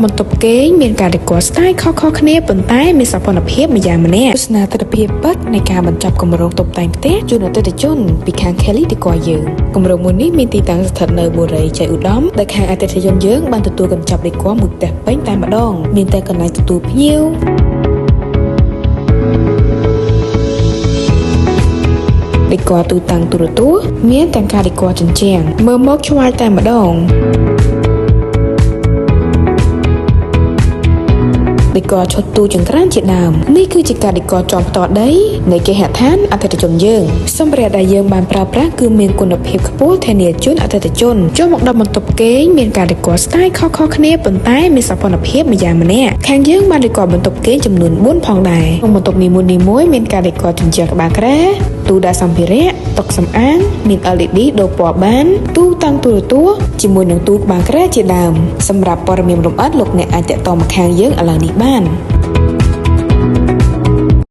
បន្ទប់គេងមានការដេកស្ទាយខុសៗគ្នាប៉ុន្តែមានសោភ័ណភាពម្យ៉ាងម្នាក់ទស្សនាទិដ្ឋភាពពិតនៃការបញ្ចប់គម្រោងតុបតែងផ្ទះជូនអតិថិជនពីខាង Kelly ដេកយើងគម្រោងមួយនេះមានទីតាំងស្ថិតនៅបុរីជ័យឧត្តមដែលខាងអតិថិជនយើងបានទទួលកញ្ចប់ដេកមួយផ្ទះពេញតែម្ដងមានតែកន្លែងទទួលភ្ញៀវ ដេកទូតាំងទូរទស្សន៍មានទាំងការដេកជញ្ជាំងមើលមកឆ្វាយតែម្ដង ដេកឈុតទូចង្ក្រានជាដើមនេះគឺជាការដេកចំផ្ទាល់ដីនៃគេហដ្ឋានអតិថិជនយើងសម្ភារៈដែលយើងបានប្រើប្រាស់គឺមានគុណភាពខ្ពស់ធានាជូនអតិថិជនចូលមកដល់បន្ទប់គេងមានការដេកស្ទាយខុសៗគ្នាប៉ុន្តែមានសោភ័ណភាពម្យ៉ាងម្នាក់ខាងយើងបានដេកបន្ទប់គេងចំនួន4ផងដែរក្នុងបន្ទប់នីមួយៗមានការដេកជញ្ជាំងក្បាលគ្រែទូដាក់សម្ភារៈតុសម្អាងមាន LED ដូរពណ៌បានទូតាំងទូរទស្សន៍ជាមួយនឹងទូក្បាលគ្រែជាដើមសម្រាប់ព័ត៌មានលម្អិតលោកអ្នកអាចទាក់ទងមកខាងយើងឥឡូវនេះបាន។